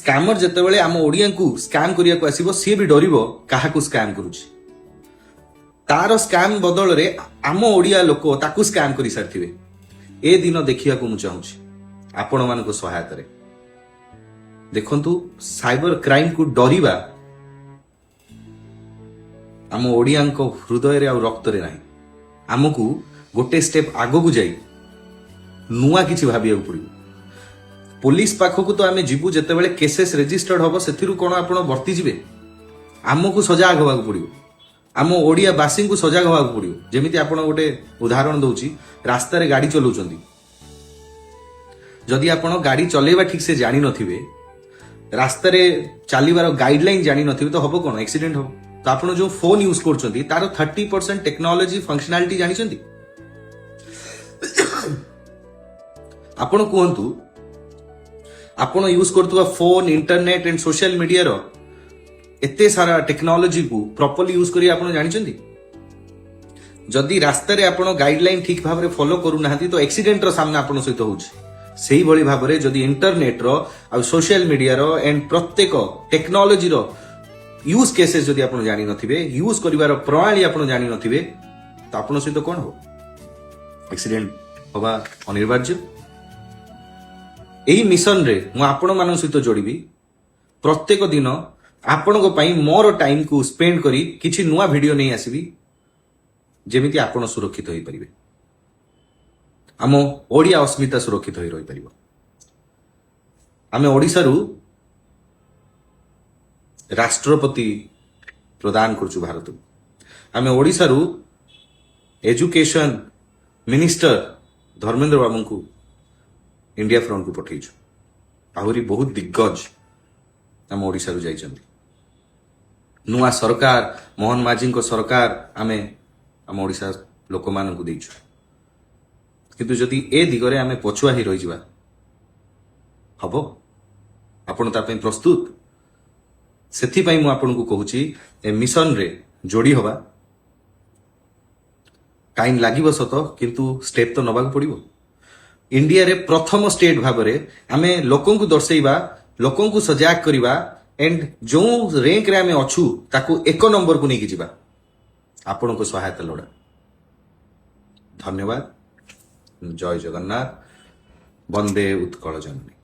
Scammer ଯେତେବେଳେ ଆମ ଓଡ଼ିଆଙ୍କୁ ସ୍କାମ କରିବାକୁ ଆସିବ, ସିଏ ବି ଡରିବ କାହାକୁ ସ୍କାମ କରୁଛି। ତାର ସ୍କାମ ବଦଳରେ ଆମ ଓଡ଼ିଆ ଲୋକ ତାକୁ ସ୍କାମ କରିସାରିଥିବେ। ଏ ଦିନ ଦେଖିବାକୁ ମୁଁ ଚାହୁଁଛି ଆପଣମାନଙ୍କ ସହାୟତାରେ। ଦେଖନ୍ତୁ, ସାଇବର କ୍ରାଇମକୁ ଡରିବା ଆମ ଓଡ଼ିଆଙ୍କ ହୃଦୟରେ ଆଉ ରକ୍ତରେ ନାହିଁ। ଆମକୁ ଗୋଟେ ଷ୍ଟେପ ଆଗକୁ ଯାଇ ନୂଆ କିଛି ଭାବିବାକୁ ପଡିବ। ପୋଲିସ ପାଖକୁ ତ ଆମେ ଯିବୁ ଯେତେବେଳେ କେସେସ୍ ରେଜିଷ୍ଟର୍ଡ ହବ। ସେଥିରୁ କଣ ଆପଣ ବର୍ତ୍ତିଯିବେ? ଆମକୁ ସଜାଗ ହେବାକୁ ପଡିବ, ଆମ ଓଡ଼ିଆ ବାସୀଙ୍କୁ ସଜାଗ ହେବାକୁ ପଡିବ। ଯେମିତି ଆପଣ ଗୋଟେ ଉଦାହରଣ ଦଉଛି, ରାସ୍ତାରେ ଗାଡି ଚଲାଉଛନ୍ତି, ଯଦି ଆପଣ ଗାଡି ଚଲେଇବା ଠିକ ସେ ଜାଣିନଥିବେ, ରାସ୍ତାରେ ଚାଲିବାର ଗାଇଡଲାଇନ ଜାଣିନଥିବେ, ତ ହବ କଣ? ଆକ୍ସିଡେଣ୍ଟ ହବ। ତ ଆପଣ ଯୋଉ ଫୋନ ୟୁଜ କରୁଛନ୍ତି, ତାର 30% ଟେକ୍ନୋଲୋଜି ଫଙ୍କସନାଲିଟି ଜାଣିଛନ୍ତି? ଆପଣ କୁହନ୍ତୁ, ଆପଣ ୟୁଜ କରୁଥିବା ଫୋନ, ଇଣ୍ଟରନେଟ ଆଣ୍ଡ ସୋସିଆଲ ମିଡିଆର ଏତେ ସାରା ଟେକ୍ନୋଲୋଜିକୁ ପ୍ରପରଲି ୟୁଜ କରି ଆପଣ ଜାଣିଛନ୍ତି? ଯଦି ରାସ୍ତାରେ ଆପଣ ଗାଇଡଲାଇନ ଠିକ ଭାବରେ ଫଲୋ କରୁନାହାନ୍ତି, ତ ଆକ୍ସିଡେଣ୍ଟର ସାମ୍ନା ଆପଣଙ୍କ ସହିତ ହଉଛି। ସେଇଭଳି ଭାବରେ ଯଦି ଇଣ୍ଟରନେଟର ଆଉ ସୋସିଆଲ ମିଡିଆର ଆଣ୍ଡ ପ୍ରତ୍ୟେକ ଟେକ୍ନୋଲୋଜିର ୟୁଜ କେସେସ୍ ଯଦି ଆପଣ ଜାଣିନଥିବେ, ୟୁଜ କରିବାର ପ୍ରଣାଳୀ ଆପଣ ଜାଣିନଥିବେ, ତ ଆପଣଙ୍କ ସହିତ କଣ ହବ? ଆକ୍ସିଡେଣ୍ଟ ହବା ଅନିବାର୍ଯ୍ୟ। ଏହି ମିଶନରେ ମୁଁ ଆପଣମାନଙ୍କ ସହିତ ଯୋଡ଼ିବି। ପ୍ରତ୍ୟେକ ଦିନ ଆପଣଙ୍କ ପାଇଁ ମୋର ଟାଇମକୁ ସ୍ପେଣ୍ଡ କରି କିଛି ନୂଆ ଭିଡିଓ ନେଇ ଆସିବି, ଯେମିତି ଆପଣ ସୁରକ୍ଷିତ ହୋଇପାରିବେ, ଆମ ଓଡ଼ିଆ ଅସ୍ମିତା ସୁରକ୍ଷିତ ହୋଇ ରହିପାରିବ। ଆମେ ଓଡ଼ିଶାରୁ ରାଷ୍ଟ୍ରପତି ପ୍ରଦାନ କରୁଛୁ ଭାରତକୁ। ଆମେ ଓଡ଼ିଶାରୁ ଏଜୁକେସନ ମିନିଷ୍ଟର ଧର୍ମେନ୍ଦ୍ର ବାବୁଙ୍କୁ ଇଣ୍ଡିଆ ଫ୍ରଣ୍ଟକୁ ପଠେଇଛୁ। ଆହୁରି ବହୁତ ଦିଗ୍ଗଜ ଆମ ଓଡ଼ିଶାରୁ ଯାଇଛନ୍ତି। ନୂଆ ସରକାର, ମୋହନ ମାଝୀଙ୍କ ସରକାର ଆମେ ଆମ ଓଡ଼ିଶା ଲୋକମାନଙ୍କୁ ଦେଇଛୁ। କିନ୍ତୁ ଯଦି ଏ ଦିଗରେ ଆମେ ପଛୁଆ ହେଇ ରହିଯିବା, ହବ? ଆପଣ ତା ପାଇଁ ପ୍ରସ୍ତୁତ? ସେଥିପାଇଁ ମୁଁ ଆପଣଙ୍କୁ କହୁଛି, ଏ ମିଶନରେ ଯୋଡ଼ି ହବା। ଟାଇମ୍ ଲାଗିବ ସତ, କିନ୍ତୁ ଷ୍ଟେପ୍ ତ ନେବାକୁ ପଡ଼ିବ। ଇଣ୍ଡିଆରେ ପ୍ରଥମ ଷ୍ଟେଟ୍ ଭାବରେ ଆମେ ଲୋକଙ୍କୁ ଦର୍ଶେଇବା, ଲୋକଙ୍କୁ ସଜାଗ କରିବା ଏଣ୍ଡ ଯେଉଁ ର୍ୟାଙ୍କରେ ଆମେ ଅଛୁ, ତାକୁ ଏକ ନମ୍ବରକୁ ନେଇକି ଯିବା। ଆପଣଙ୍କ ସହାୟତା ଲୋଡ଼ା। ଧନ୍ୟବାଦ। ଜୟ ଜଗନ୍ନାଥ। ବନ୍ଦେ ଉତ୍କଳ ଜନନୀ।